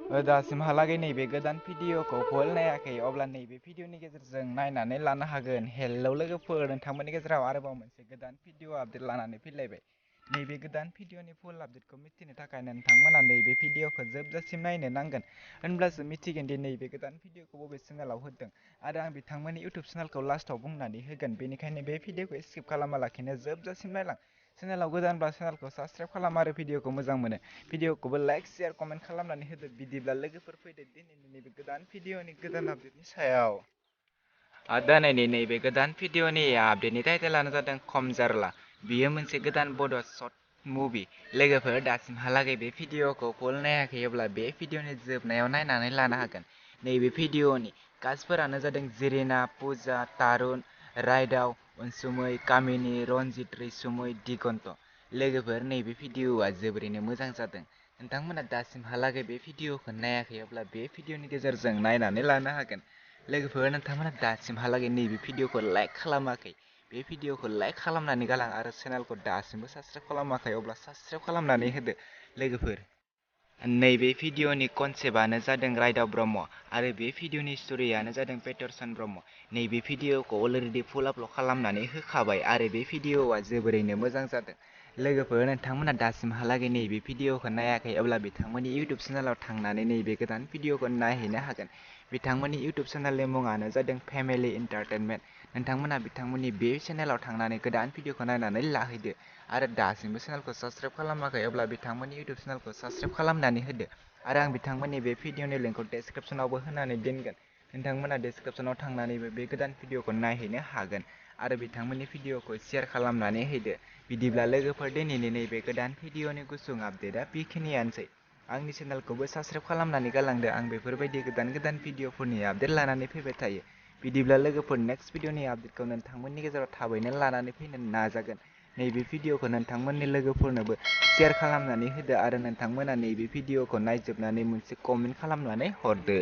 दासिमहालागै नैबे गोदान भिडिअखौ फुल नायाखै अब्ला नैबे भिडिअनि गेजेरजों नायनानै लानो हागोन। हेलौ लोगोफोर, नोंथांमोननि गेजेराव आरोबाव मोनसे गोदान भिडिअ आपडेट लानानै फैलायबाय। नैबे गोदान भिडिअनि फुल आपडेटखौ मिथिनो थाखाय नोंथांमोना नैबे भिडिअखौ जोबजासिम नायनो नांगोन, होनब्लासो मिथिगोन दि नैबे गोदान भिडिअखौ बबे चेनेलाव होदों आरो आं बिथांमोननि इउटुब चेनेलखौ लास्टाव बुंनानै होगोन। बेनिखायनो बे भिडिअखौ स्किप खालामालाखिनो जोबजासिम नायलां। चेनेलाव गोदानब्ला चेनेलखौ साबस्क्राइब खालाम आरो भिडिअखौ मोजां मोनो भिडिअखौबो लाइक शेयार कमेन्ट खालामनानै होदो। बिदिब्ला लोगोफोर फैदो दिनैनि नैबे गोदान भिडिअनि गोदान आपडेटनि सायाव। दिनैनि नैबे गोदान भिडिअनि आपडेटनि टाइटेलानो जादों खम जारला। बियो मोनसे गोदान बड' शर्ट मुभि। लोगोफोर, दासिमहालागै बे भिडिअखौ फुल नायाखैब्ला बे भिडिअनि जोबनायाव नायनानै लानो हागोन। नैबे भिडिअनि कास्टफोरानो जादों जेरिना, पुजा, तारुन, रायदाव, अनसुमै, कामिनी, रनजित, रैसुमै, दिगन्त। लोगोफोर, नैबे भिडिअआ जोबोरैनो मोजां जादों। नोंथांमोना दासिमहालागै बे भिडिअखौ नायाखैब्ला बे भिडिअनि गेजेरजों नायनानै लानो हागोन। लोगोफोर, नोंथांमोना दासिमहालागै नैबे भिडिअखौ लाइक खालामाखै, बे भिडिअखौ लाइक खालामनानै गालां आरो चेनेलखौ दासिमबो साबस्क्राइब खालामाखै अब्ला साबस्क्राइब खालामनानै होदो। लोगोफोर, नैबे भिडिअनि कनसेप्टआनो जादों रायदाव ब्रह्म आरो बे भिडिअनि स्ट'रियानो जादों पेटरसन ब्रह्म। नैबे भिडिअखौ अलरेडि फुल आपल'ड खालामनानै होखाबाय आरो बे भिडिअआ जोबोरैनो मोजां जादों। लोगोफोर, नोंथांमोना दासिमहालागै नैबे भिडिअखौ नायाखै अब्ला बिथांमोननि इउटुब चेनेलाव थांनानै नैबे गोदान भिडिअखौ नायहैनो हागोन। बिथांमोननि इउटुब चेनेलनि मुङानो जादों फेमिलि एन्टारटेनमेन्ट। नोंथांमोना बिथांमोननि बे चेनेलाव थांनानै गोदान भिडिअखौ नायनानै लाहैदो आरो दासिमबो चेनेलखौ साबस्क्राइब खालामाखै अब्ला बिथांमोननि इउटुब चेनेलखौ साबस्क्राइब खालामनानै होदो आरो आं बिथांमोननि बे भिडिअनि लिंकखौ डेसक्रिपसनावबो होनानै दोनगोन। नोंथांमोना डेसक्रिपसनाव थांनानैबो बे गोदान भिडिअखौ नायहैनो हागोन आरो बिथांमोननि भिडिअखौ शेयार खालामनानै होदो। बिदिब्ला लोगोफोर, दिनैनि नैबे गोदान भिडिअनि गुसुं आपडेटआ बेखिनियानोसै। आंनि चेनेलखौबो साबस्क्राइब खालामनानै गालांदो। आं बेफोरबायदि गोदान गोदान भिडिअफोरनि आपडेट लानानै फैबाय थायो। बिदिब्ला लोगोफोर, नेक्स्ट भिडिअनि आपडेटखौ नोंथांमोननि गेजेराव थाबैनो लानानै फैनो नाजागोन। नैबे भिडिअखौ नोंथांमोननि लोगोफोरनोबो शेयार खालामनानै होदो आरो नोंथांमोना नैबे भिडिअखौ नायजोबनानै मोनसे कमेन्ट खालामनानै हरदो।